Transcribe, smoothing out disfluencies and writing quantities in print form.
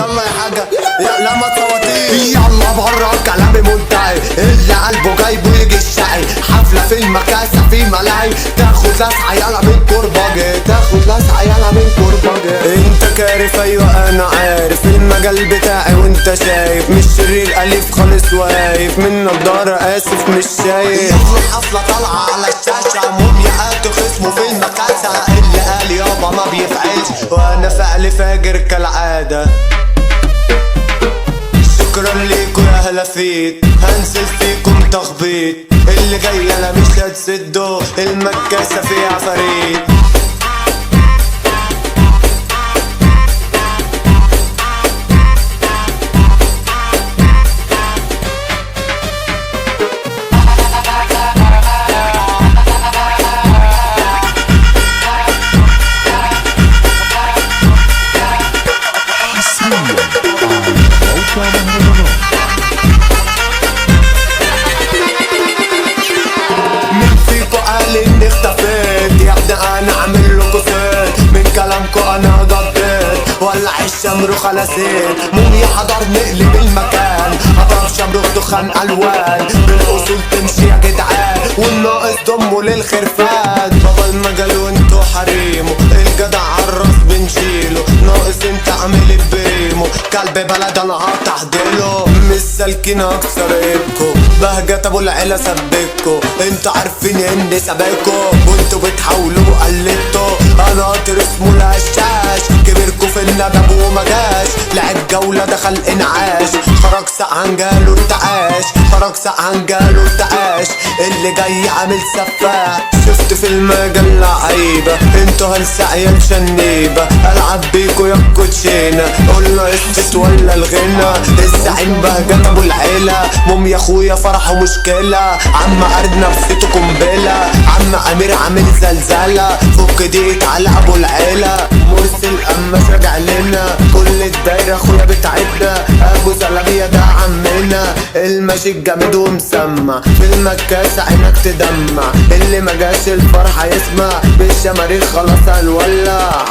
يلا يا حاجة، لا ما تصوتيش. يلا بره كلامي منتهي، اللي قلبه جايبه يجي الشقي. حفلة في المكاسه في ملاهي، تاخد لسعه يلا من كرباجي، تاخد لسعه يلا من كرباجي. انت كارف ايوه انا عارف، المجال بتاعي وانت شايف، مش شرير اليف خالص واقف، من نضاره اسف مش شايف. يلا حفلة طالعه على الشاشة، مومياءات خصمه في المكاسه، اللي قال يابا ما بيفعلش، وانا فعل فاجر كالعادة. شكرا ليكوا يا هلافيت، هنزل فيكم تخبيط، اللي جاي انا مش هتسده، المكاسه فيها عفاريت. حصريا على موقع مهرجانات. مين فيكو قال اني اختفيت؟ يا ابني انا عامل لكو صيت، من كلامكو انا ضديت، ولع الشمروخ لسيت. موميا حضر نقلب المكان، قطر شمروخ دخان الوان، بالاصول تمشي يا جدعان، والناقص ضمه للخرفان. بابا المجال وانتو حريمه، الجدع عالراس بنشيله، ناقص انت عامل بريمو، كلب بلد انا هتعدله. مش سالكين اكسر ايدكو، بهجة ابو العيلة سبكو، انتوا عارفين اني سابقكو، وانتوا بتحاولوا قلدتوا. انا قاطر اسمه الهشاش، كبركو في الندب وما جاش، لعب جولة دخل انعاش، خرج سقعان جاله ارتعاش، خرج سقعان جاله ارتعاش. اللي جاي عامل سفاح، شفت في المجال لعيبة، انتوا هلسة عيال شنيبة، العب بيكو يا الكوتشينة، قلنا قصة ولا الغنى. الزعيم بهجة ابو العيلة، موميا اخويا فرحه مشكلة، عم ارنب صيته قنبلة، عم امير عامل زلزلة، فك دي على ابو العيلة. مرسل اما راجع لنا، كل الدايرة اخويا بتاعتنا، ابو زلابية ده عمنا، الماشي الجامد ومسمع، في المكاسة عينك تدمع، اللي ما جاش الفرحة يسمع، بالشماريخ خلاص هنولع.